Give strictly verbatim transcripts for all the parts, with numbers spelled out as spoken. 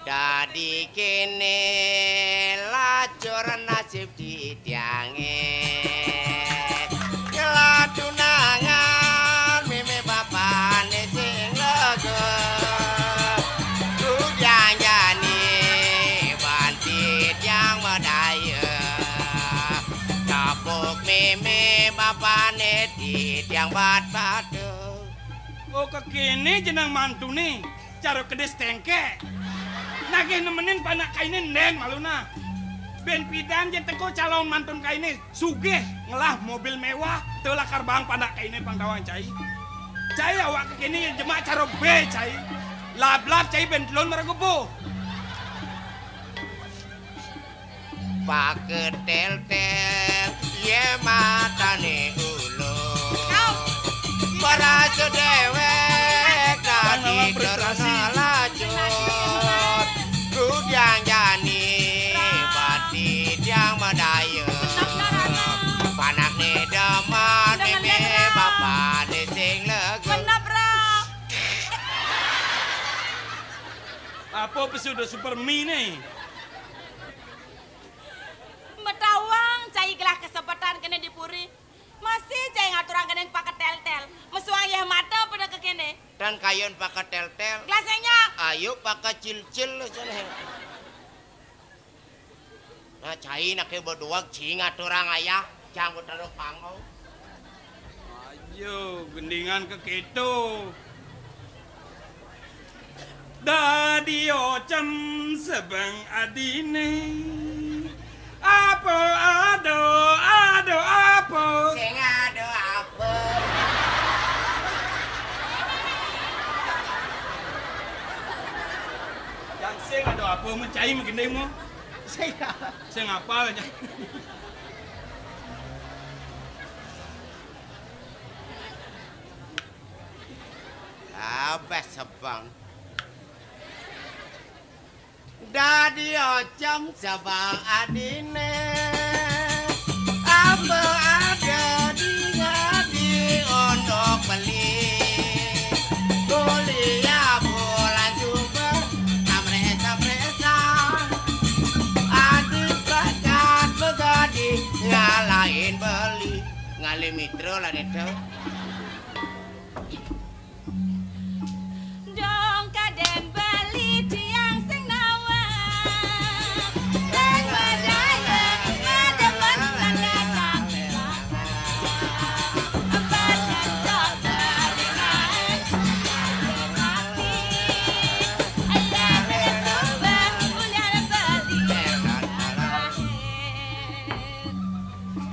Dadi kene lacur nasib titiange. Ngelah tunangan meme bapane sing lega. Dudiang jani ban titiang madaya. Tepuk meme bapane titiang bat pada. Oh, kekene jeneng mantune, cara kedis tengkek. Nagih nemenin panak kaine ndeng maluna. Ben pidan je teko calon mantun kaine, sugih, ngelah mobil mewah, to lakar bang panak kaine pang tawang cai. Cai awak kekene jemak cara be cai. Lab-lab cai ben telun marga buh. Paketel-tel, ye matane ulung. Au. Berasa dewek dadi terus lacur. Dudiang jani bati diang madaya. Panakne demen meme bapane sing lega. Apa pesuda Supermi ne? Metawang cai gelah kesepetan kene di puri. Masih cai ngaturang kene paketel-tel. Mesuang yeh mata pada ke kene. Dan kayun paketel-tel. Gelah sing nyak. Ayo pakecil-cil jane. Nah, cai nake beduag cing ngaturang ayah. Jang beteruk pangau. Ayo, gendingan ke keto. Dadi ocem sebeng adine. Apa ada, ada apa? Sing ada apa? Yang sing ada apa, mencai menggending mu? Sing apa? Sing apa aja? Apa sebeng? Dadi ocem sebeng adine. Apa ada di ngadi untuk beli? Kuliah bulan juga amresa-presa. Adi bakat begadi ngalahin beli. Ngalih mitra lah, Deta. Dong kaden beli tiang sing nawang. Sing bedaya ngademen lan datang. Badan dok beli naik. Ati. Ayah besobat ulian beli.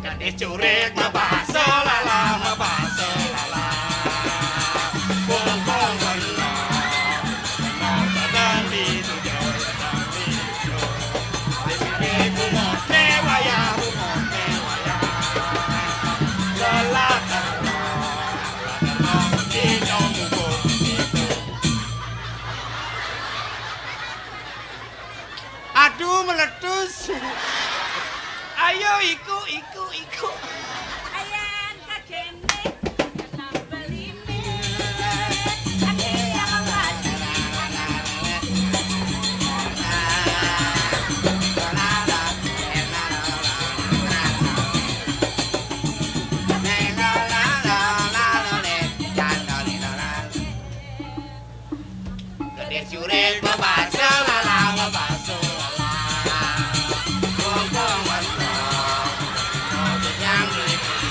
Gadis curik mabasa lala, mabasa lala. Bongkong kena, kena badan di tujuh, badan di tujuh. Di sini bungote wayah, bungote wayah. Lala, lala, lala, di jauh bubuk itu. Aduh, meletus. Ayo, iku, iku, iku. Ayan kagene, kenapa lime? Ane yang lagi anak. Gedhe jure bebasa lala, bebasa lala. Wong wong wong. Wong yang iki.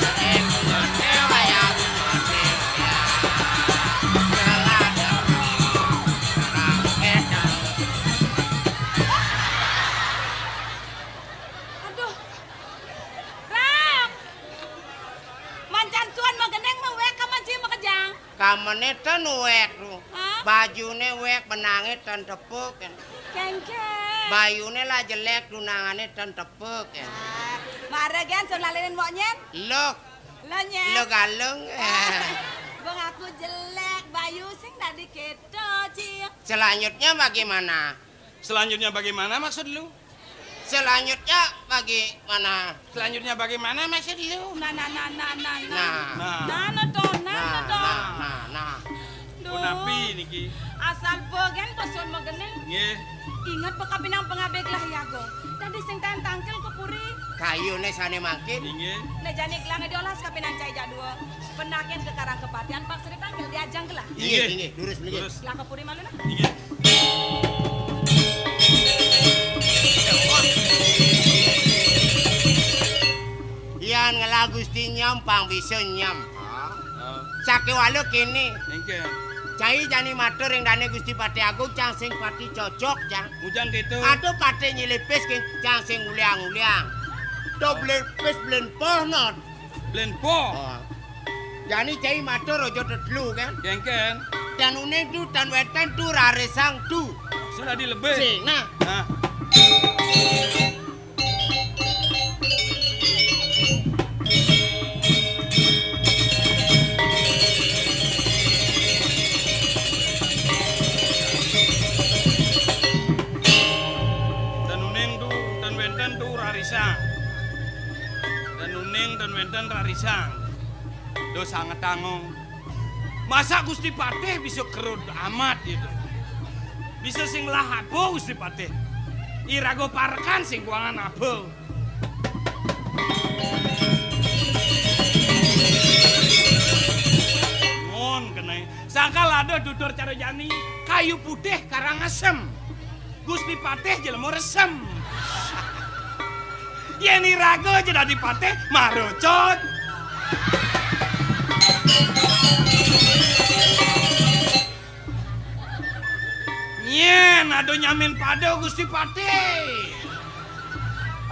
Sing ngerti wayah, ngerti wayah. Lala, lala, lala. Aduh. Rak. Mancan suan magendeng mawek ka manci makejang. Kamene ten wek tu. Hah? Bajune wek, benange ten tepuk. Kengkeng. Bayune lah jelek, tunangane ten tepuk. Ah, mara gen sun lalenin mok nyen. Lok. Lo nyen. Lo galung. Ah, bang aku jelek, bayu sing dadi keto, Ci. Selanjutnya bagaimana? Selanjutnya bagaimana maksud lu? Selanjutnya bagaimana? Selanjutnya bagaimana maksud lu? Nah, nah, nah, nah, nah, nah. Nah. Nah, nah, toh, nah, nah, nah, toh. Nah, nah, nah. Duh. Punapi ini? Niki. Asal begen pesun magene. Nggih. Inget pekabinang pangabih gelah I Agung. Dadi sing taén tangkil ka puri. Kayune sane mangkin. Inggih. Nah, jani gelah diolas kabinang cai jak dua. Penaken ka Karang Kepatihan, pak sri tangkil diajeng gelah. Inggih, inggih, durus mriki. Durus. Gelah ka puri malu nah. Inggih. Yan ngelah Gusti nyem, pang bisa nyem. Ah. Sakewala kene. Nggih. Cai jani matur ring dane Gusti Patih Agung, cang sing pati cocok, cang. Ngujang gitu. Aduh, patih nyilipis, cang sing uliang-uliang. To blen pis, blen poh, not. Blen poh. Oh. Jani cai matur aja tedlu, kan? Kengken. Tan uning tu, tan wenten tu, rarisang tu. Sudah dilebih. Sing, nah. Nah. Tan uning tu, tan wenten tu rarisang. Tan uning, tan wenten rarisang. Duh sanget tangong. Masa Gusti Patih bisa kerud amat gitu. Bisa sing lah apa Gusti Patih? Iraga parekan sing kuangan apa? Mon kene. Sangkal ada dudur cara jani, kayu putih karang asem. Gusti Patih jelema resem. Yen iraga aja dadi patih, marucut. Nyen ada nyamin pada Gusti Patih.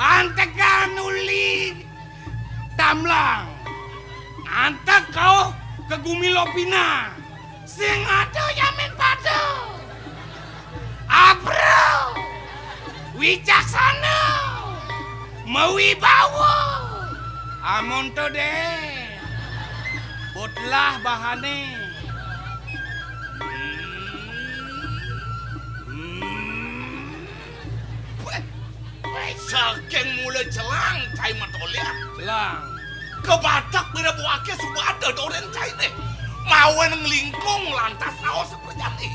Antekan uli tamlang. Antek kauh ke gumi lopina. Sing ada nyamin pada. Abro. Wicaksana. Mawibawa. Amonto deh. Botlah bahane. Hmm. Hmm. Weh. Weh, saking mula celang cai matolih. Celang. Kebatek mirib wake suba ada doren caine. Mawen nglingkung lantas raos prajati.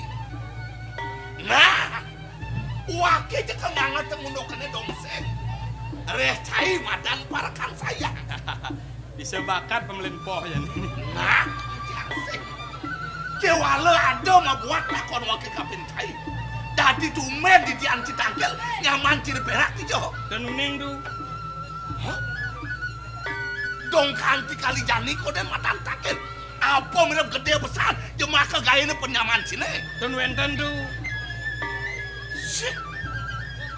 Nah, wake cekel nganget ngundukane dongseng. Reh cai madan parekan sayang. Bisa bakat pemlin poh jani. Nah, asik. Kewala ada mabuat lakon wake kapin cai. Dadi tumben didian citangkil nyaman ciri perak ijo. Ten uning tu. Hah? Dong kanti kali jani koden matan takin. Apa mirip gede besar jemaka gayane penyaman sine. Ten wenten tu. Sih.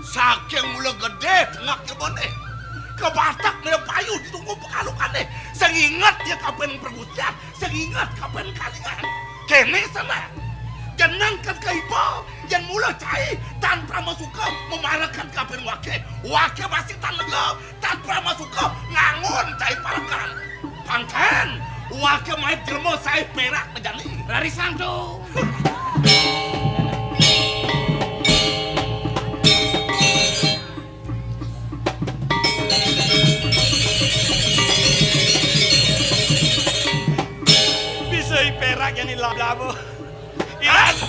Saking mula gede tengak jebone. Kebatak mirip payu ditunggu pekalukane. Sing inget ya kapen pergusian. Sing inget kapen kalingan. Kene sana. Jeneng ket kaiba, yen mula cai, tan pramasuka, memarekan kapen wake. Wake masih tan lega, tan pramasuka, ngangun cai parekan. Pangken, wake mait jelema sae perak mejani. Rari santo. Bisa i perak yang ilap-labu. Ilang.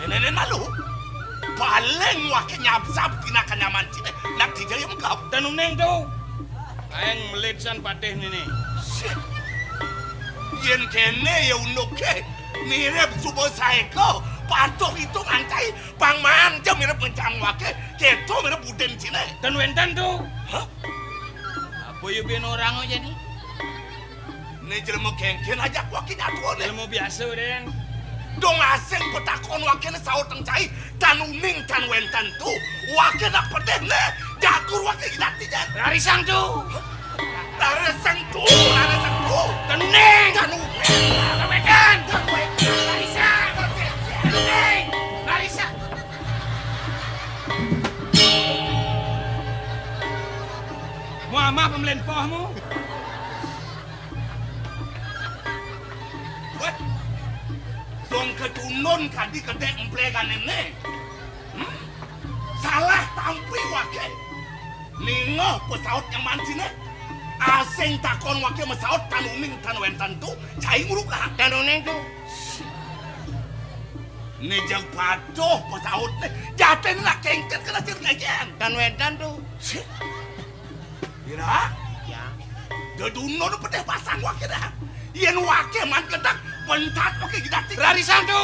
Nene malu. Paling wake nyabsab tinakan nyaman cine. Nak tijaya megap. Ten uning tu. Aeng melit san patih nini. Sih. Yen kene ya unduke. Mirip suba saeka. Patuh itu ngantai. Pang manja mirip ngencang wake, keto mirip buden cine. Ten wenten tu. Hah? Apa ya ben orang aja nih? Ne jelema kengken ajak wake nyatuane. Jelema biasa, Den. Dong asing petakon wakene saut teng cai, tan uning tan wenten tu. Wake nak pedih ne, jagur wake ilat tijan. Rarisang tu. Hah? Rarisang tu, rarisang tu. Tening. Tening. Kawedan. Kawedan. Rarisang. Tening. Rarisang. Mu amah pembelen pohmu. Weh. Dong ketundun kadi kedek empleganen ne. Hmm? Salah tampi wake. Ningoh pesaut nyaman sine. Asing takon waké masaut tan uning tan wénten tu, cai ngurukang. Tan uning tu. Né jeg patuh masautné, jatin lah kéngkén kana sir ngajang. Tan wénten tu. Ira? Ya. Deduna nu pedih pasang waké dah. Yén waké man kedak, bentat waké gedati. Rarisan tu.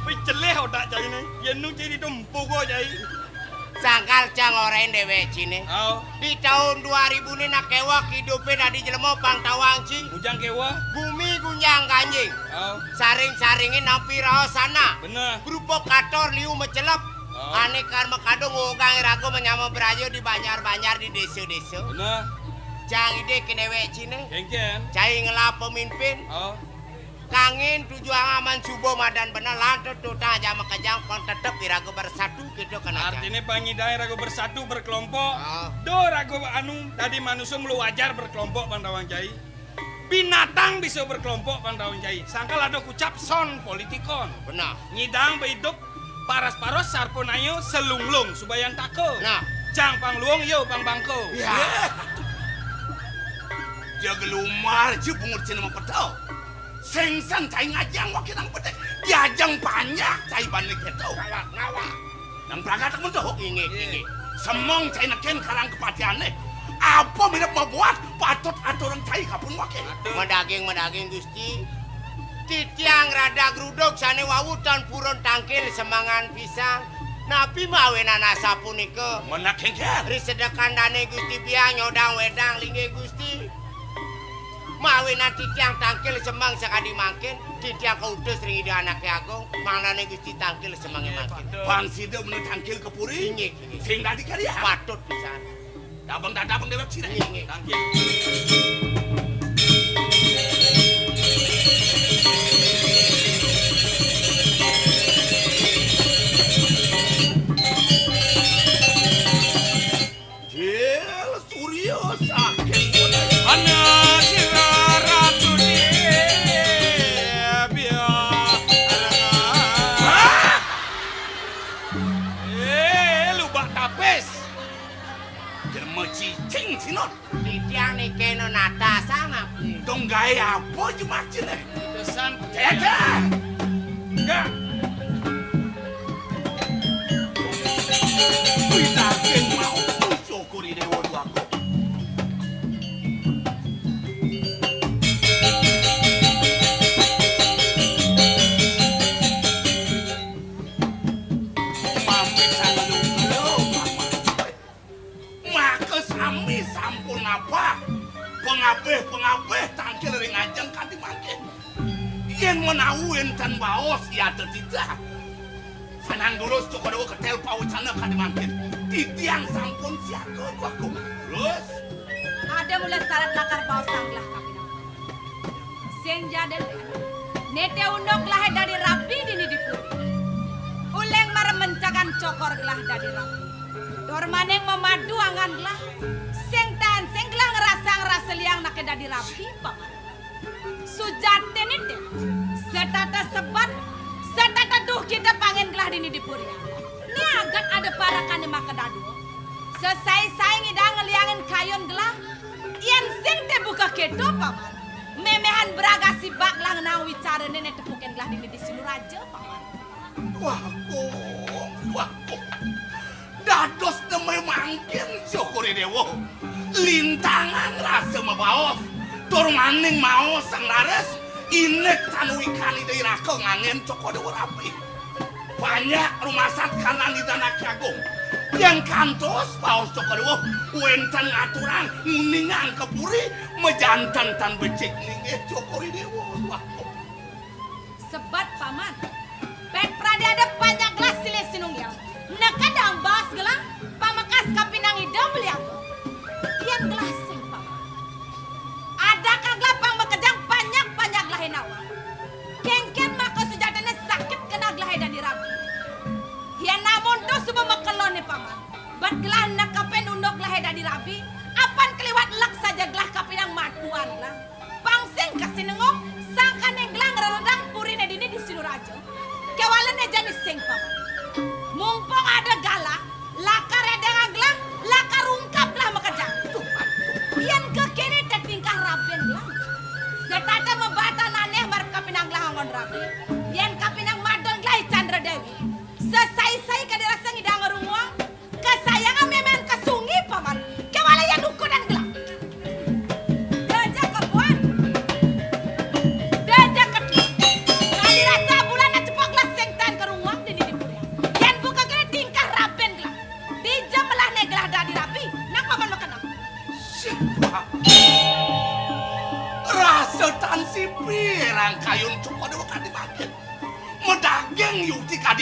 Wih, celih otak cai né. Yén nu cai ditu empu go cai. Sangkal cang orahin déwék ciné. Au. Di taun dua ribu né nak kéweh idupé dadi jelema pang tawang ci. Bujang kéweh. Bumi gunjang ganjing. Au. Saring-saringé nampi raos sanak. Bener. Provokator liu macelep. Au. Ané kar makadung ogang iraga manyama braya di banjar-banjar di désa-désa. Bener. Cang idih ké déwék ciné. Kéngkén. Cai ngelah pemimpin. Au. Kangin tujuang aman suba madan bener lan tututang aja makejang pang tetep iraga bersatu kita kena. Artiné pang nyidang iraga bersatu berkelompok. Ah. Do raga anu dadi manusa mula wajar berkelompok pang tawang cai. Binatang bisa berkelompok pang tawang cai. Sangkal ada kucap son politikon. Benar. Nyidang baidup paras-paros sarpanaya selunglung subayantaka. Nah. Cang pang luung ya pang bangka. Ya. Jaga lumar ja bungut cina mapeta. Sing san cai ngajang waké nang pedih. Diajang panjak cai bani kéto. Ngawak, ngawak. Nang pragat tak mentuh. Inggih, inggih. Semeng cai nekén karang kepatihané. Apa mirip mabuat patut aturang cai kapun waké. Madaging, madaging, Gusti. Titiang radag ruduk sané wau tan purun tangkil semengan pisang. Napi mawinan asapunika? Menak kéngkén. Ri sedekan dané Gusti Biang nyodang wedang linggih Gusti. Mawinan titiang tangkil semeng sakadi mangkin, titiang kautus ring Ida Anaké Agung, mangdané Gusti tangkil semengé mangkin. Pang sida mena tangkil ka puri? Inggih, inggih. Sing dadi kari, ha? Patut pisan. Dabeng dadabeng déwék sira. Inggih, inggih. Tangkil. Jil Surya saking Kodaya. Ana sira Ratu Dibya. Hah? Eh, lubak tapis. Jelema cicing sinon. Titiang niki nu nata sangap. Dong gaé apa jemak ciné? Pesan. Cécé. Enggak. Wih, daging mau syukuri Déwa Dwagung. Mamit sang lungguh, Mamit. Maka sami sampun ngabah pangabih-pangabih tangkil ring ajeng kanti mangkin. Yén menawi wénten baos yata titah, sanang durus Cokor Déwa ketél pawecana kanti mangkin. Titiang sampun siaga, Dwagung. Terus? Ada mula sarat lakar baos sang gelah kapinang. Sing jadel, né té unduk gelahé dadi rabi dini di puri. Uling mara mencagan cokor gelah dadi rabi. Tur maning mamadu anggan gelah. Sing tan, sing gelah ngrasang rasa liang anaké dadi rabi, Paman. Sujatiné té, setata sebat, setata duh kita pangin gelah dini di puri. Né agat ada parakané makadadua. Sesai-sai ngidang ngliangin kayun gelah. Yén sing té buka kéto, Paman. Méméhan braga sibak gelah ngenang wicarané né tepukin gelah dini di Siluraja, Paman. Wah, Kong, wah, Kong. Dados nembe mangkin syukuré Déwa. Lintangang rasa mabaos, tur maning maos sang laris, indik tan wikan Ida Iraka nganggén Cokor Déwa rabi. Banyak rumasat kanan Ida Anaké Agung. Yén kantos baos Cokor Déwa, wénten ngaturang nguningang ka puri, majanten tan becik linggih Cokor Déwa. Wah. Sebat, Paman. Pét pradé ada panjak gelah silih sinunggil. Neked dang baos gelah, pamekas kapinang ida beli aku. Yén gelah sing, Paman. Ada ka gelah pang makejang panjak-panjak gelah inawa. Kéngkén maka sujatiné sakit kena gelah dadi rabi. Yén amun to suba makeloné, Paman. Bad gelah nekepin unduk gelah dadi rabi, apan kaliwat lek saja gelah kapinang maduan gelah. Pang sing kasinengguh, sangkaning gelah ngreredang puriné dini di Siluraja. Kéwalané jani sing, Paman. Mumpung ada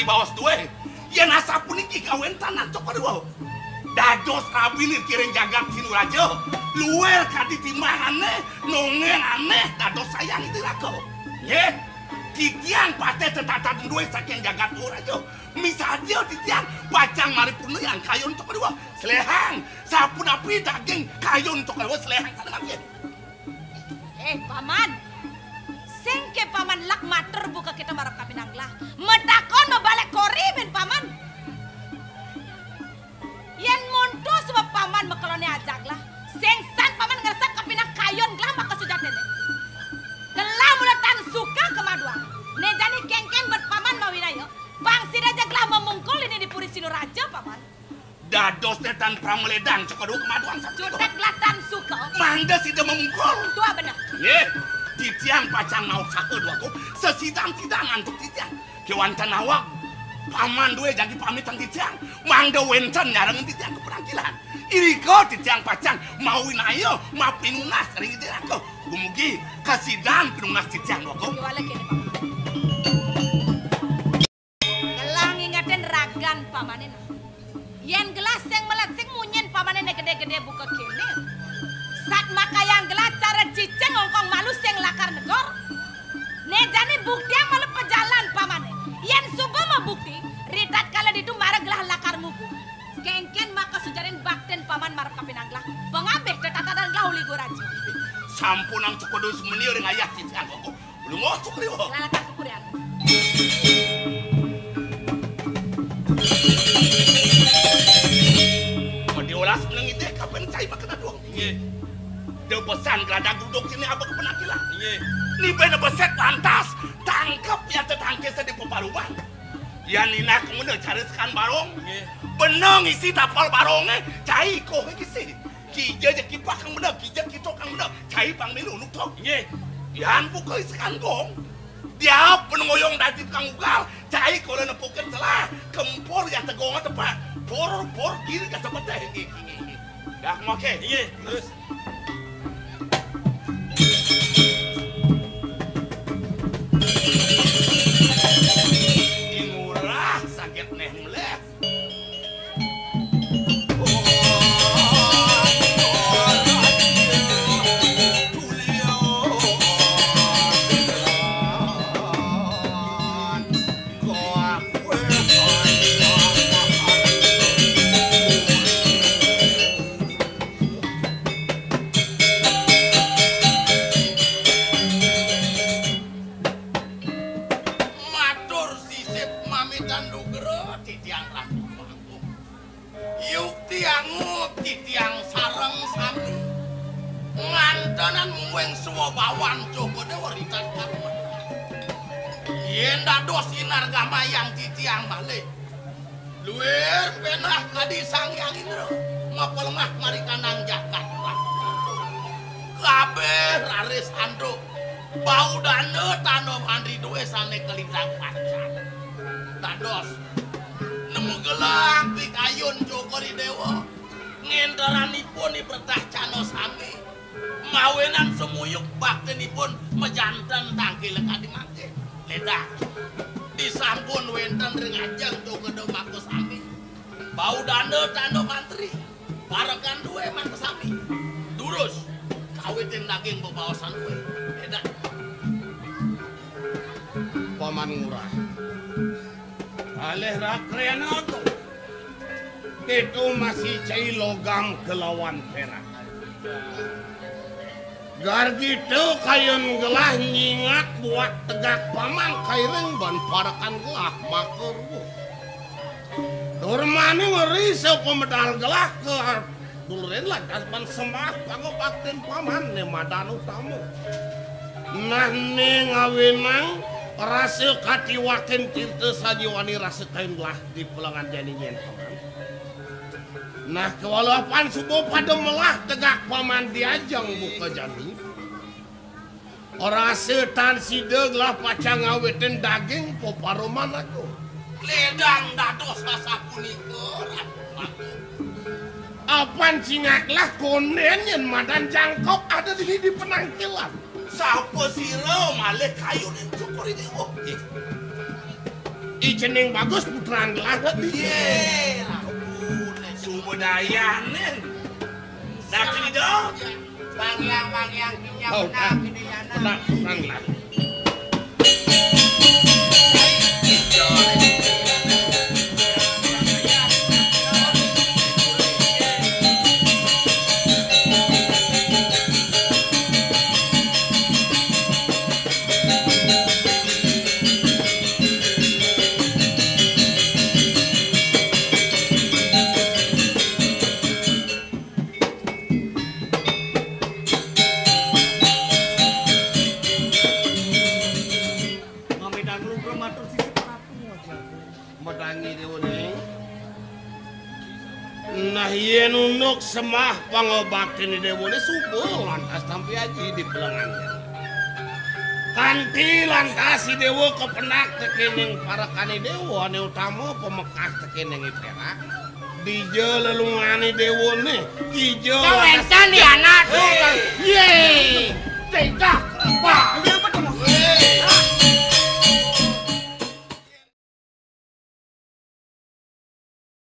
Baos dué. Yén asapuniki kawéntenan Cokor I Déwa, dados rabin ring jagat Sinuraja. Luir kadi timbangané, nongéngané dados sayang Ida Raka. Nggih, titiang patih tetatadan dué saking jagat Sinuraja. Misadia titiang pacang maripurnayang kayun Cokor I Déwa. Seléhang, sapunapi daging kayun Cokor I Déwa seléhang sané mangkin. Eh, Paman. Sing ké Paman lak matur buka kita marep kapinang gelah. Matakon mabalek kori mén Paman. Yén monto sebab Paman makeloné ajak gelah. Sing san Paman ngresep kapinang kayun gelah maka sujatiné. Gelah mula tan suka kamaduang. Né jani kénkén bet Paman mawinaya. Pang sida ja gelah mamungkul dini di Puri Sinuraja, Paman. Dados né tan pramlédang Cokor I Déwa kamaduang sapunika. Jutek gelah tan suka. Mangda sida mamungkul. Tua bener. Nggih, titiang pacang mausaha Déwa Agung, sesidan-sidan antuk titiang. Kéwanten awak Paman dué jagi pamit titiang. Mangda wénten nyarengin titiang ka penangkilan. Irika titiang pacang mawinaya mapinunas ring Ida Raka. Dumugi kasidan pinunas titiang, Déwa Agung. Kéwala kéné, Paman. Gelah ngingetin ragan Pamané nah. Yén gelah sing melet sing munyin Pamané né gedé-gedé buka kéné. Sat makayang gelah cara cicing ngongkong malu sing lakar negor. Né jani buktiang malu pajalan Pamané. Yén suba mabukti, ritatkala ditu mara gelah lakar ngugu. Kénkén maka sujatin baktin Paman marep kapinang gelah. Pangabih tetatadan gelah uli guraja. Sampunang Cokor I Déwa sumeni ring ayah titiang koko. Ulung, oh, Cokor I Déwa. Lalakan kukurian. Madi olas nengidih kapan cai makan aduh. Nggih. Dia pesan geladak duduk sini apa ke penampilan. Nggih. Ni bena beset lantas. Tangkep ya tetangke sedi peparuman. Ya nina kemana cari sekan barong. Nggih. Benang isi tapal barongnya. Cai koh isi. Kija ja kipak kang bener, kija kitok kang bener. Cai pang milu nutok. Nggih. Yan buka isekan gong. Dia penungoyong dadi tukang ugal. Cai kola nepukin selah. Kempor ya tegong tepat. Por, por kiri ka tepeteh. Nggih, nggih, nggih, nggih. Dah, ngoke. Nggih, terus. Ingurah sakit neh meleh. Matur sisip mamitan lugra titiang Ratu Agung. Yukti angut titiang sareng sami. Ngantenan mungguing swabawan coba dewa ritan karumetan. Yén dados inargamayang titiang malih. Luir penah kadi Sang Hyang Indra, mapelemah marikanang jagat. Kabéh raris antuk. Bau dana tanda mantri duwe sané kalintang pancan. Dados, nemu gelang pikayun Cokor I Déwa. Ngenteranipun ipretah cana sami. Mawinan sumuyuk baktinipun majanten tangkil kadi mangke. Ledah. Disampun wénten ring ajeng Cokor I Déwa maka sami. Bau dana tanda mantri. Parekan duwe mangkasami. Durus. Kawitin daging bebaosan duwe. Edan. Paman Ngurah. Alih rakrena to. Itu masih cai logam kelawan perak. Gargita kayun gelah nyingat buat tegak paman kairing ban parekan gelah maka ruh. Tur mani ngeri sapamedal gelah ka dulurin lantas ban sembah pangabaktin paman né madan utama. Nah né ngawinang rasa katiwakin cinta sajiwani rasa kayun gelah di pelengan jani nyén paman. Nah, kewalapan suba pada melah tegak paman diajeng buka jani. Rasa tan sida gelah pacang ngawitin daging peparuman aku. Ledang dados sasapunika, Ratu. Apan cingak lah konden yén madan jangkok ada di, di penangkilan. Sapa sira malih kayunin Cokor I Déwa? cening bagus putran gelah. Iya. Subedayanin. Dah kini dong. Pangyang, pangyang, kinyang, oh, benar, kini yana. Benar, benar, benar. Mamedanglung matur sisi Prabu. Medangi Déwa né. Nah, yén unduk semah pangobatiné Déwa né suba lantas tampi aji di pelengan. Kanti lantas Déwa kepenak tekéning parekané Déwa ané utama pamekah tekéning I Pérak. Dija lelungané Déwa né, dija. Kawénten lantas di anak. Hé. Yé. Tega. Pak.